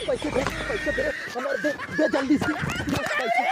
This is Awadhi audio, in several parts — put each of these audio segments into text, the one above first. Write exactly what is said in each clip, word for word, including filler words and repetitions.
पैसे दे, पैसे दे, हमारे दे, दे जल्दी से, दे पैसे,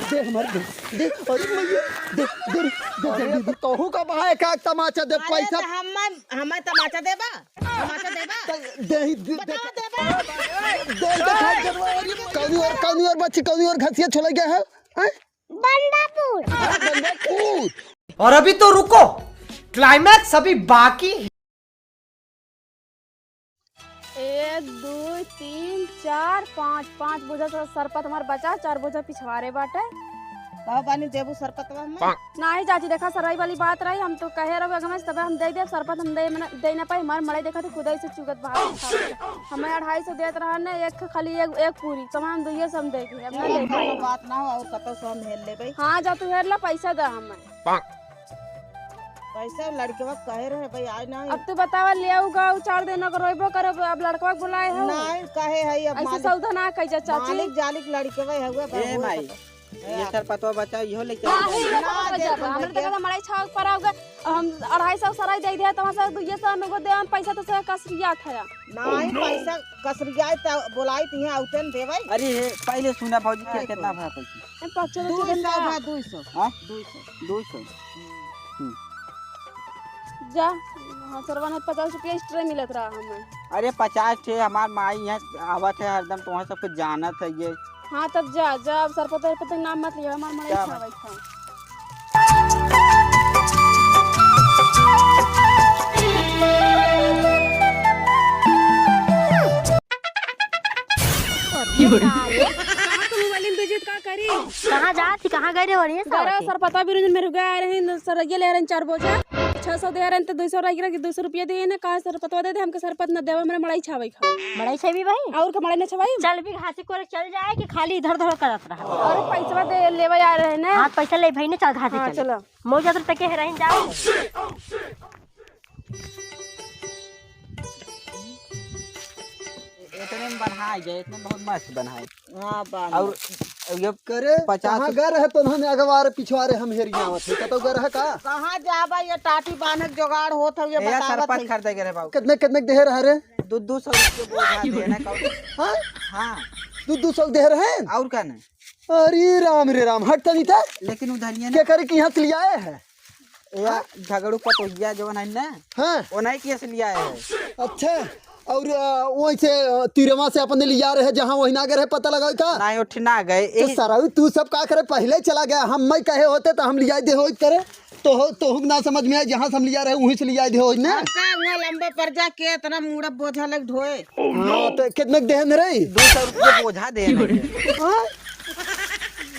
दे हमारे दे, दे, अरे मैया, दे, दे रे, दे अरे जल्दी तो दे। तोहू का भाई का तमाचा दे अरे पैसा। तो हम्मा, हम्मा तमाचा देबा? तमाचा देबा? तो दे ही, दे, बताओ दे। देबा? दे, दे, दे, दे, अरे कौनी और, कौनी और बच्ची, कौनी और घसिया छोड़ गया है? हैं? बंडापुर। हाँ, बंडापुर। और अभी तो रुको, climax अभी बाकी है। एक, दुइ, तीन, चार, पाँच, पाँच बोझा तो सरपत हमार बचा, चार बोझा पिछवारे बाटे। कहो बानी देबू सरपतवा में? नाहीं चाची, देखा सरई वाली बात रही, हम तो कहे रहो अगमे से, तबे हम दे देब सरपत, हम दे, मने, दे ना पाई, हमार मड़ई देखा तो खुदई से चुगत बाहर। हमें अढ़ाई सौ देत रहा ने, एक खाली एक, एक पूरी, तो हम दुइये सौ हम दे दी, हम ना दे पाई। कोनो बात ना हो, और कतौ से हम हेल लेबै। हाँ, जा तू हेर ला, पैसा दे हमें। पैसा लड़कवा कहे रहे भाई, आज ना। अब तू बतावा, ले आऊ गाऊ चार दिन अगर रोइबो करब, अब लड़कवा के बुलाए हो। नहीं, कहे है अब ऐसे मालिक, सौदा ना कह जा चाची। मालिक जालिक लड़कवा है हुआ ए भाई, ये सरपतवा बचा, इहो लेके आ। काहे ना, ना, ना, दे दे, दे, हमरे दे। तो कहता मड़ई छाव पर आओगे, हम अढ़ाई सौ सराई दे दिया, तो हमसे दुइये सौ में को दे, हम पैसा तो से कसरिया था। नहीं, पैसा कसरिया त बोलाई तिहे, आउते न देबै। अरे हे, पहले सुना भौजी, के हाँ, कितना कोई। भा पैसा? ए, पाँच सौ दो सौ रुपया देना। भा, दो सौ। हाँ? दो सौ। दो सौ। हम्म। जा, हाँ, सरवा ने पचास रुपया extra मिलत रहा हमें। अरे, पचास ठे हमार माई यहाँ आवत है हरदम, तोहरा सबके जानत है ये। हाँ, तब जा, जा, अब सरपत, सरपत के नाम मत लिया, हमार मड़ई जा छावै भाई। था। कहाँ तुम वाली में busy का करी? कहाँ जात ही, कहाँ गए रहे हो? गरौ सरपतवा बिरुजन मेरे गए रहे, सरैया ले रहे चार बोझा, छह सौ दे रहे, तो दो सौ रह गया कि दो सौ रुपया दे ना, कहा सरपतवा दे दे, हमके सरपत न देवे, मेरे मड़ई छावै। मड़ई छेबी भाई? और का मड़ई न छवाई? चल भी घासी कोरे चल जाए कि खाली इधर उधर करत रहा। अरे पैसवा दे लेवे आ रहे ना। हाँ, पैसा ले भाई ने, चल घासी हाँ, चल। चलो। मौज अदर तक के हेराइन जाओ। इतने में बनाए गए, इतने में बहुत मस्त बनाए। हाँ, बांध और ले। और ये करे, पचास कहाँ गए रहे तो उन्होंने अगवार पिछवारे हम हेरिया आवत है, कतौ गए रहे का? कहाँ जाबा, ये टाटी बांधक जुगाड़ होत है, ये ए, बतावत सरपत है। खरीदे गए रहे बाबू। कितने, कितने के देहे रहे रे? दो, दो सौ रुपये बोझा देहे ना कौन? हाँ? हाँ। दो, दो सौ देहे रहे? और का नहीं? अरे राम रे राम, हट तनी था। लेकिन उधरिया के ना करे कि यहाँ से लियाए है? या हाँ? झगड़ू पतोहिया जवन है ना, हाँ। ओनाई के से लियाए है। अच्छा, और, अ, वहीं से, अ, तीरमा से अपने लिया रहे, जहाँ वहीं ना गए रहे, पता लगा का? नहीं, उठ ना गए। तो यही सरऊ, तू सब का करे, पहले चला गया। हम मैं कहे होते तो हम लिया दे होइत करे। तो हो, तो हुक ना समझ में आए, जहाँ से हम लिया रहे, वहीं से लिया दे होइत ना। अब का हुआ, लंबा पर जा के इतना मूड़ा बोझा लग ढोए। हाँ, तो कितने के देहन रही? दो सौ रुपये बोझा दे रहे। हाँ?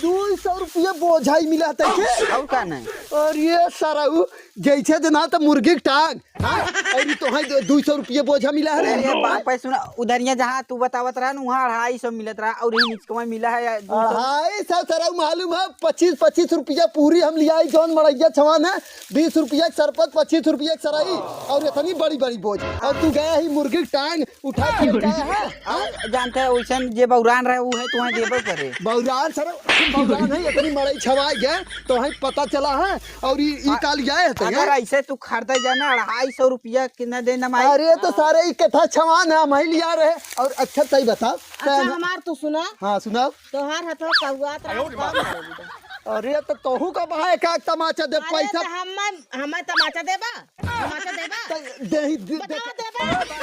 दो सौ रुपये बोझा ही मिला था के? और का नहीं? और ये सरऊ, जैसे देना तो मुर्गी के टांग, हाँ? और ये तो है दो, दो सौ रुपये बोझा मिला है। अरे बाप, सुना, उधरिया जहाँ तू बतावत रहा ना, वहाँ अढ़ाई सौ मिलत रहा, और यही निचकवा मिला है दो सौ। अढ़ाई सौ सरऊ मालूम है, पच्चीस, पच्चीस रुपया पूरी हम लिया, जौन मड़ैया छवान है, बीस रुपया के सरपत, पच्चीस रुपया के सरई, और इतनी बड़ी बड़ी बोझ, और तू गया ही मुर्गी के टांग उठा के गया है, हाँ? जानते हैं, वैसन जे बौरान रहे, वो है, तुम्हें देबो करे। बौरान सर, बौरान है, इतनी मड़ई छवाई गए, तो है पता चला है, और ई, ई आ, काल गया है, तो अगर ये ऐसे तू खरीदे जाना, अढ़ाई सौ रुपया कितना देना माई? अरे, तो सारे ई कथा छवान है, हम ही लिया रहे। और अच्छा, सही बता, अच्छा, हमार तू सुना। हाँ, सुनाओ। तोहार हथवा कौआत रहा, का मारे बुढ़ा? अरे, तो तोहू का भाई का तमाचा दे अरे, पैसा। तो हम, हमें तमाचा देबा? तमाचा देबा? तो दे ही, दे, दे, बतावा देबा? दे,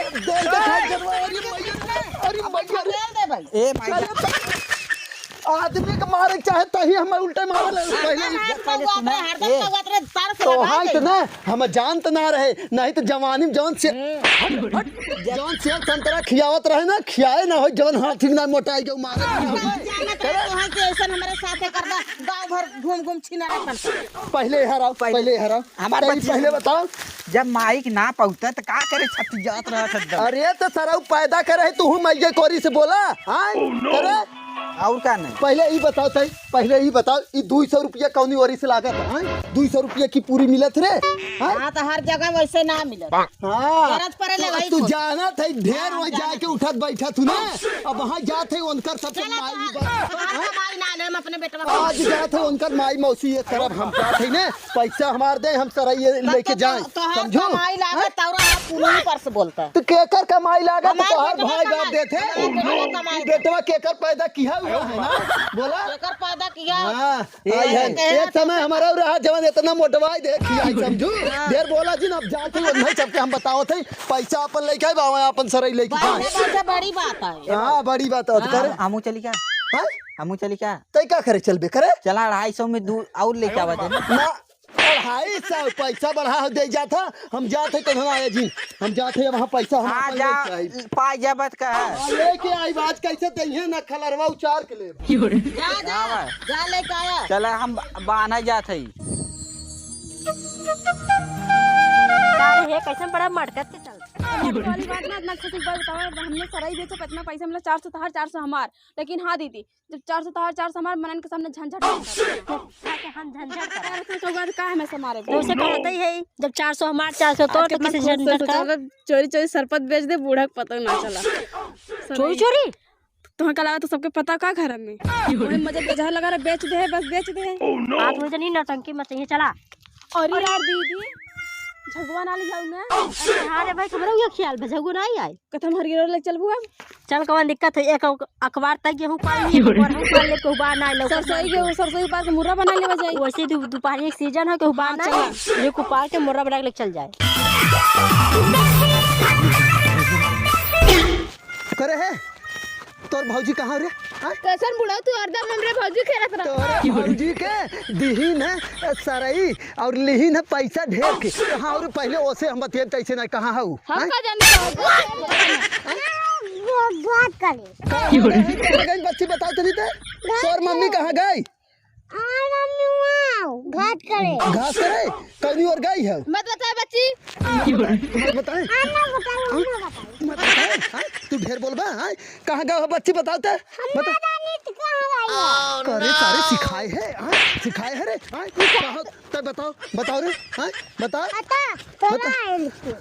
दे, दे, अरे, अरे, अरे, अरे, दे भाई। ए, भाई। अरे, तो आदमी के मारे चाहे तही हम उल्टे मारे ले, पहले ही। हरदम कौआत रहे, हरदम ए, कौआत रहे, तार से तो लगा हाँ, दे। इतना हम जानत ना रहे, नहीं तो जवानी में जौन से, हम्म। हट, हट, जौन से संतरा खियावत रहे ना, खियाए ना हो, जौन हाथी ना मोटाई के मारे। हम जानत रहे, तोहन के ऐसन हमारे साथे करबा, गाँव भर घूम घूम छीना रखन। पहले हराओ, पहले पहले हराओ। हमार तई बच्ची पहले सुन। बताओ। जब माइक ना पहुँचता तो का करे छतियात रहा था एकदम। अरे तो सरऊ पैदा करे है, तू हूँ मैया कोरी से बोला, हाँ? Oh, no। करे? और का नहीं? पहले ई बताओ तई, पहले ई बताओ, ई दुई सौ रुपया कौनी ओरी से लागत है, हैं? दुई सौ रुपया की पूरी मिलत रे, हैं? हाँ, तो हर जगह वैसे ना मिलत। हाँ। जरूरत पड़े ले तू, भाई तू खुद। जानत है, ढेर हाँ, वहाँ जानत जाके है। उठत बैठत हूँ ना, अब वहाँ जात है उनकर सबके चला माई तो बा-, आज, हाँ? आज माई ना ले, हम अपने बेटवा को आज जात है उनकर माई मौसी ये तरफ हम जात है ना, पैसा हमार दे, हम सराय ये तब लेके तो जाए, तोहार समझो? कमाई लागत हैं? तौरा आप पुलिस पर से बोलता है। तो केकर कमाई लागत? हमार तोहार बेटवा भाई बाप कमाई, देते? हमार बेटवा कमाई। बेटवा केकर पैदा किया हुआ है ना? बोला? केकर पैदा किया? हाँ, ये आई है। कहते हैं एक समय हमारा रहा जवन इतना मोटवाई दे खियाई, समझू? हाँ। ढेर बोला जी ना, अब जाते ही उन्हें सबके हम बताओ थे, पैसा अपन लेके आए, बाबा अपन सराय लेके बात जाए। है, बात है, बड़ी बात है। हाँ, बड़ी बात है, हाँ। कर। हमू चली क्या? हाँ? हमू चली क्या? तै का करे चलबे करे? चला, अढ़ाई सौ में दू और लेके आवा जाए। ना, अढ़ाई सौ पैसा बढ़ा हो दे जात है, हम जात है तो हम आए जी, हम जात है वहाँ पैसा हम हाँ, अपन जा, लेके आई। पाई जा बात का है। हाँ, लेके आई बात कैसे दइहे ना खलरवा उचार के ले। जा, जा, आवा। जा लेके आया। चला हम बान्हा जात है। का रे, कैसन बड़ा मटकत के चल? अब हमको वाली बात ना, इतना अच्छा से एक बात बताओ, हमने सराय बेचो, इतना पैसा मिला, चार सौ तोहार, चार सौ हमार। लेकिन हाँ दीदी, जब चार सौ तोहार, चार सौ हमार, मनन के सामने झंझट नहीं करते। ताकि हम झंझट करें। अरे, तो, तो बात का है, मैं से मारे तो उसे कहते ही है, जब चार सौ हमार, चार सौ तोर, आज तो कितना किसी खुश से झंझट का? सोचा, चोरी चोरी सरपत बेच दे, बूढ़ा के पता ना चला। चोरी चोरी? तुम्हें का लगा तो सबके पता का घर में? वही मजे बजार लगा रहा, बेच दे, बस बेच दे। आप मुझे नहीं नौटंकी मत चाहिए, चला। अरे यार दीदी, झगुआ ना लियाऊ ना। अरे हाँ रे भाई, हमरो ये ख्याल बा, झगुआ ना आई आई। कथम हर गिरो ले चलबू अब। चल, कौन दिक्कत है? एक अक-, अखबार तक गेहूं पाल लिए, एक अखबार हम पाल ले, केहू बा ना लौकत सरसोई ना। गेहूं, सरसोई पाल के मुर्रा बना लेवा जाई। वैसे दु-, दोपहर एक सीजन है, केहू बा हाँ, ना, चला। ये को पाल के मुर्रा बना के लेके चल जाए। करे है? तोर भौजी कहाँ रे? हाँ? कैसन बुढ़ऊ तू हरदम हमरे भौजी खेलत रह। तोरे भौजी के दिहिन है सरई और लिहिन है पैसा ढेर के। कहाँ और पहले ओसे हम बतियात तैसे नहीं, कहाँ हऊ? हम हैं? का जानी कहाँ गई? घास करे। कहाँ गई बच्ची बताओ तनी ते? घास तोर मम्मी करे। कहाँ गई? हाँ, मम्मी, वहाँ घास करे। घास करे? कौनी ओर गई है? मत बताए बच्ची। मत बताए? हाँ, ना बताए, हाँ? ना बताए। मत बताए, हाँ? तू ढेर बोलबा, हाँ? कहाँ गए हो बच्ची, बताओ तो? हम बता। ना जानी तो कहाँ गई है? करे सारे सिखाए है, हाँ? सिखाए है रे, हाँ? कहाँ, तब बताओ, बताओ रे, हाँ? बता। बता, तो बता। ना है लिखी।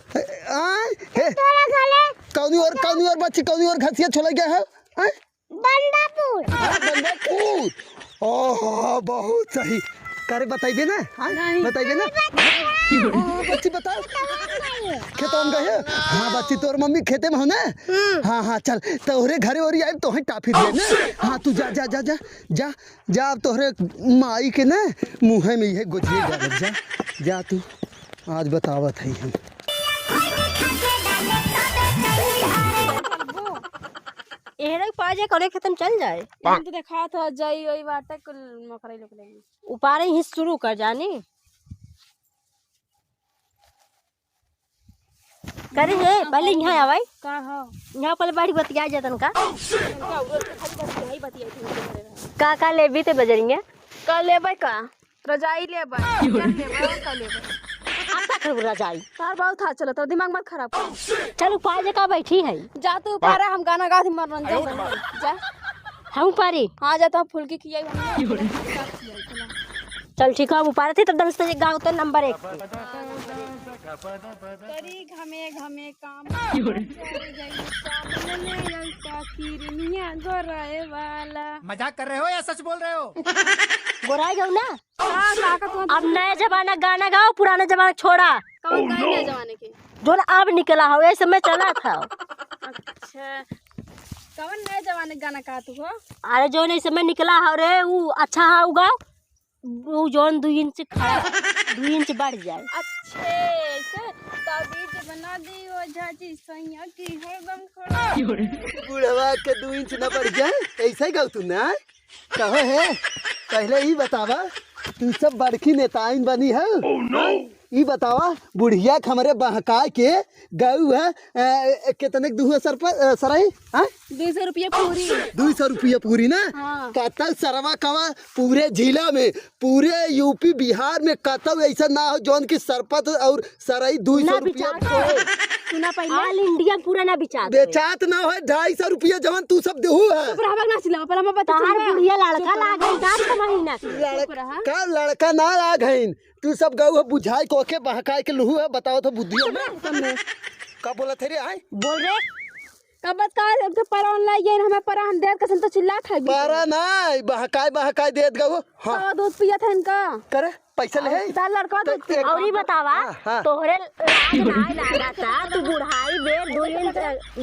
हाँ? हे। तोरा घरे। कौनी ओर, कौनी ओर बच्ची, कौनी ओर घसिया छोला गया है? हाँ? बंदापुर। हाँ, बंदापुर। ओहो, बहुत सही। करे बताइबे ना? हाँ? नहीं। बताइबे ना? नहीं बताइए। ओ, बच्ची बताओ। खेतवा में गए हो? हाँ, बच्ची, तोर मम्मी खेते में हो ना? हम्म। हाँ, हाँ, चल, तोहरे घरे ओरी आइब, तोहे टाफी दे ना। हाँ, तू जा, जा, जा, जा, जा, जा, अब तोहरे माई के ना मुँहे में यह गोजिए जा, जा, जा तू। आज बतावत है हम। एहरे पाजे करे खत्म चल जाए। हम तो देखा था जाई वही बाटे कुल मकरई लोग लेंगे। उपारे ही शुरू कर जानी। करे हे, पहले यहाँ आवाई। का हो? यहाँ पहले बैठ बतिया जातन का। उनका उधर से खाली बस यही बतियाई थी उनके घरे रहे। का, का लेबी ते बजरिया? का लेबै का? रजाई लेबै, चल लेबै, और का लेबै? आप का करबू रजाई? तार बहुत हाथ चलत, दिमाग मत खराब कर। चल, उपारे का बैठी है? जा तू उपारे, हम गाना गावत मनोरंजन करी। जा। हम उपारे? हाँ, जा तो फुलकी खियाई हम। चल ठीक है, हम उपारे थे, तब दस बजे गाओ तो नंबर एक। करी घमे घमे काम। सामने में ललका किरनिया गोराए वाला। मजाक कर रहे हो या सच बोल रहे हो? गोराए जाओ ना। का, का, का तू अब नया जमाना गाना गाओ, पुराना जमाना छोड़ा। कौन गाना नया जमाने के? जोन अब निकला हो, ऐसे में चला था। अच्छा, कौन नया जमाने गाना का तू हो? अरे जोन ऐसे में निकला हो रे, ऊ अच्छा है, ऊ गाओ। ऊ जोन दू इंच खड़ा, दू इंच बढ़ जाए। अच्छे, ऐसे ताबीज बना दी ओझा जी, सैया की हरदम खड़ा। बुढ़वा के दू इंच न बढ़ जाए, ऐसे गाओ तू ना। कहो है, पहले ही बतावा, तू सब बड़की नेताइन बनी है। Oh, no! हाँ? ई बतावा, बुढ़िया के हमरे बहकाए के गऊ है, अ, अ, कितने के दुहू है सर पर, अ, सरई? हाँ? दुई सौ रुपया पूरी। दुई सौ रुपया पूरी ना? हाँ। कतौ सरवा कवा पूरे जिला में, पूरे यूपी बिहार में कतौ ऐसा ना हो जौन की सरपत और सरई दुई सौ ना रुपया बिचात हो। सुना पहले। All India पूरा ना बिचात हो। बेचात ना हो, ढाई सौ रुपया जवन तू सब देहू है। चुप रहा, ना चिल्लावा, पर हम बता तहार सुना। बुढ़िया लड़का चुप रहा। लाग गई, का महीना? चुप रहा। लड़का, लड़का ना लाग हईन। तू सब गऊ हो बुझाई को के बहकाए के लुहू है, बताओ तो बुद्धि है ना? का बोलत है रे, आय? बोल रे। का बता, अब तो परा online गए, हमें परा हम देर कसम तो चिल्लात है बीच में। परा नाई, बहकाए, बहकाए देत गऊ। हाँ। तो दूध पियत है इनका। करे, पैसा ले है? तार लड़का तो दूध पियत। और ये बतावा, हाँ, हाँ। तोहरे लाज नाई लागता, तू बुढ़ाई बेर दो इंच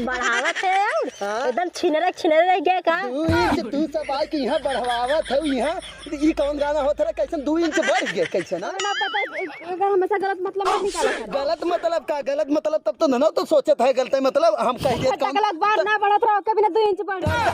बढ़ावत है, हाँ। एकदम छिनरा, छिनरा रह गया का? दो इंच तू सब आए के यहाँ बढ़वावत है, यहाँ ई कौन गाना होत रहा? कैसन दू इंच बढ़ गए, कैसे ना? ना पता, अगर हमेशा गलत मतलब मत निकाला कर। गलत मतलब का? गलत मतलब तब तो ननो तो सोचत है, गलत मतलब हम कह देत काम। टकलक बार ना बढ़त रहा, कभी ना दू इंच बढ़ गया।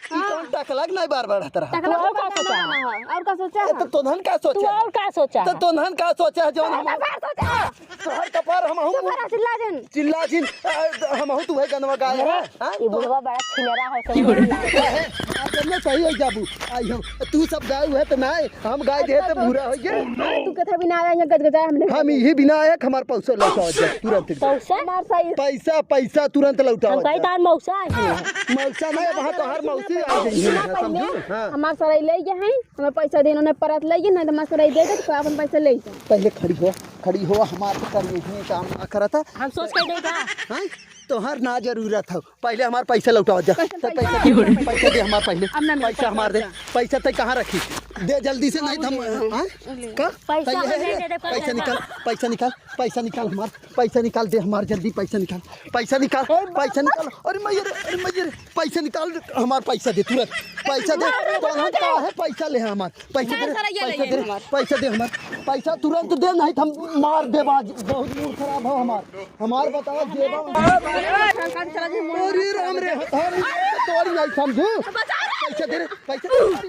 ई कौन टकलक नहीं बार बढ़त रहा? टकलक तू और का बार सोचा? ना बढ़ा है। और का सोचा ए, है? तो तोन्हन का सोचा तू है? और का सोचा तो है? तोन्हन का सोचा है जौन हम बार सोचा है। तोहर कपार हम हूँ। तू भरा चिल्ला जिन। चिल्ला जिन, अ, हम हूँ तू भाई गनवा गाय है, हाँ? ये बुढ़वा बड़ा छिनरा है, सब काहे? आज जब मैं सही हो जाबू, आई हो। तू सब गाय हुए तो ना, हम गाय दे तो भूरा हो गया। तू कथा भी ना आया, यहाँ गजगजाए हमने। हम यही बिना आया कि हमार पैसा लौटाओ जा, तुरंत। पैसा? हमार सही। पैसा, पैसा तुरंत लौटाओ हम कही जा। तार मौसा आई है। मौसा नहीं, वहाँ तो हर मौसी आ गई है, सुना पहले, समझू? हाँ। हमार सराई ले गए हैं, हमें पैसा देना, उन्हें परत ले गए, नहीं तो हमार सराई दे दे, तो अपन पैसा ले जा। पहले खड़ी हो, खड़ी हो, हमार तो कर यही काम ना करता। हम सोच के देगा। हाँ? तोहर ना जरूरत हो, पहले हमार पैसा लौटाओ जा। पैसा, तो पैसा, पैसा। पैसा दे हमार पहले। अब ना मिलता पैसा हमार दे। पैसा। पैसा तै कहाँ रखी? दे जल्दी से, नहीं तो हम, हाँ, हाँ? ले। का? पैसा पहले हम है नहीं रे, दे दे, पैसा पैसा। निकाल, पैसा निकाल, पैसा निकाल हमार, पैसा निकाल दे हमार, जल्दी पैसा निकाल, पैसा निकाल, ए, पैसा निकाल। अरे मैया रे, अरे मैया रे, पैसा निकाल, हमार पैसा दे तुरंत, पैसा दे। मार दे, तोहन मार दे। का है पैसा ले हमार? पैसा दे रे, पैसा दे रे, पैसा दे हमार। पैसा तुरंत दे, नहीं तो हम मार देब आज। बहुत मूड खराब हो हमार। हमार बताओ, जेबा में अरे राम रे, हथौड़ी, तोड़ी नहीं समझू। पैसा दे रे, पैसा दे।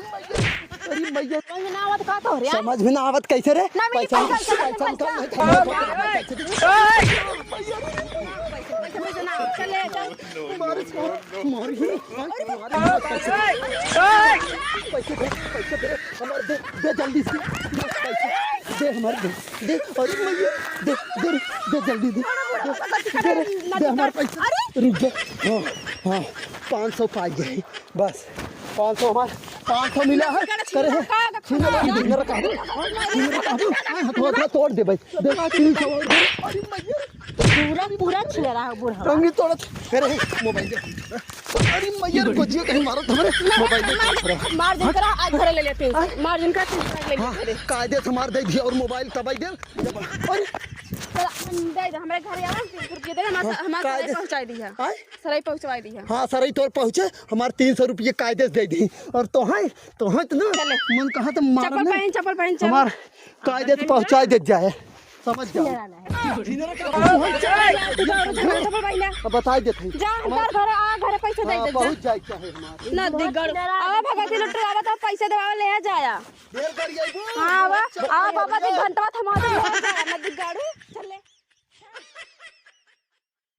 अरे मैया, अरे मैया। समझ में ना आवत का तोहरे? समझ में ना आवत कैसे रे? ना मिली पैसा, पैसा, पैसा पैसा। निकाल, नहीं तो पैसा दे। पैसा, पैसा ना, चले, चल। मार, मार, मार, मार, पैसा दे, पैसा दे, पैसा दे, हमार दे, दे जल्दी से, दे पैसा, दे हमार दे, दे, अरे मैया, दे, दे रे, दे जल्दी दे, दे, दे रे, दे हमार पैसा, रुक जा, हाँ, हाँ, पाँच सौ पाई गए, बस, पाँच सौ हमार, पाँच सौ मिला है, करे है, छीन रखा है, छीन रखा है, हाँ, हथवा तोड़ दे भाई, दे, तीन सौ और दे, अरे मैया। पूरा, पूरा छिनरा है बूढ़ा। रंगी तोड़त। अरे, मोबाइल दे। अरे मैया रे, कोचिया कहीं मारत हमरे। मोबाइल दे। मार, मार जिनकरा, आज घरे ले लेते हैं। हाँ? मार जिनकरा, आज ले हाँ, लेते हैं। कायदे से मार दे दिया और मोबाइल तबाई दे। अरे। चला, दे दे, हमरे घरे आवा, तीन सौ रुपया दे, हमार, हाँ, हमार कायदे सराई पहुँचाई दिया। आय? सराई पहुँचवाई दिया। हाँ, सराई तोर पहुँचे, हमार तीन सौ रुपया कायदे से दे दी। और तो है, तो है तो ना, चले। मन कहा तो मार चप्पल ना। पहन, चप्पल पहन, चल। हमार कायदे से पहुँचाई दे जाए। समझ जाओ। झिनरा नहीं। झिनरा का झिनरा का झिनरा का झिनरा का। अब बताई देत हई। जा, हमार घर आ, घरे पैसा दे हाँ, दे, जा। पहुँच जाए चाहे हमार। ना दिगड़। आवा भगत लुट्टू, आवा तो पैसा देवावा ले आ जाया। देर कर आइबू। हाँ, आवा। अच्छा, आवा बाबा जी, घंटवा थमा दे, ले आ जाया, ना दिगड़ू। चल ले।